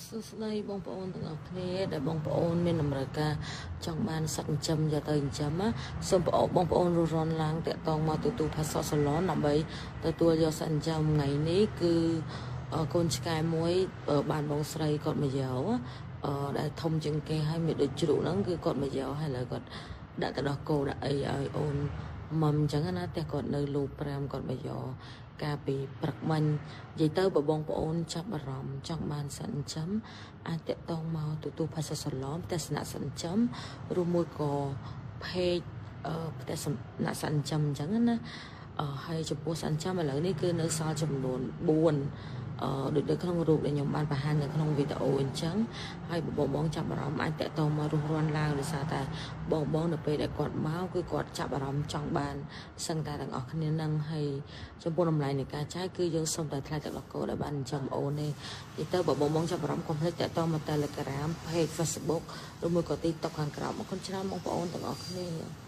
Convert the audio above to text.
សួស្តីបងប្អូនទាំងអស់គ្នាដែលបងប្អូនមានតម្រូវការចង់បានសត្វចិញ្ចឹមយកទៅចិញ្ចឹមណាសូមបងប្អូនរស់រាន់ឡើងតាក់ទងមកទទួលផាសសាឡនដើម្បីទទួលយកសត្វចិញ្ចឹមថ្ងៃនេះគឺកូនឆ្កែមួយបានបងស្រីគាត់មកយកដែលធំជាងគេហើយមានដូចជ្រូកហ្នឹងគឺគាត់មកយកហើយឥឡូវគាត់ដាក់ទៅដោះគោដាក់អីឲ្យអូនមុំអញ្ចឹងណាផ្ទះគាត់នៅលូ5គាត់មកយកកាលពីព្រឹកមិញនិយាយទៅបើបងប្អូនចាប់អារម្មណ៍ចង់បានសត្វចិញ្ចឹមអាចតាក់ទងមកទទួលផាសសាឡមទស្សនៈសត្វចិញ្ចឹមឬមួយក៏ page ផ្ទះសំណាក់សត្វចិញ្ចឹមអញ្ចឹងណាហើយចំពោះសត្វចិញ្ចឹមឥឡូវនេះគឺនៅសល់ចំនួន4អឺដូចនៅក្នុងរូបដែលខ្ញុំបានបង្ហាញនៅក្នុងវីដេអូអញ្ចឹងហើយបងបងចាប់អារម្មណ៍អាចតាក់ទងមករស់រាន់ឡើងដោយសារតែបងបងនៅពេលដែលគាត់មកគឺគាត់ចាប់អារម្មណ៍ចង់បានសឹងតែទាំងអស់គ្នានឹងហើយចំពោះតម្លៃនៃការចាយគឺយើងសុំតែថ្លៃទឹកដោះគោដែលបានចិញ្ចឹមអូនទេនិយាយទៅបើបងបងចាប់អារម្មណ៍កុំភ្លេចតាក់ទងមក Telegram Page Facebook ឬមួយក៏ TikTok ខាងក្រោមអរគុណច្រើនបងប្អូនទាំងអស់គ្នា។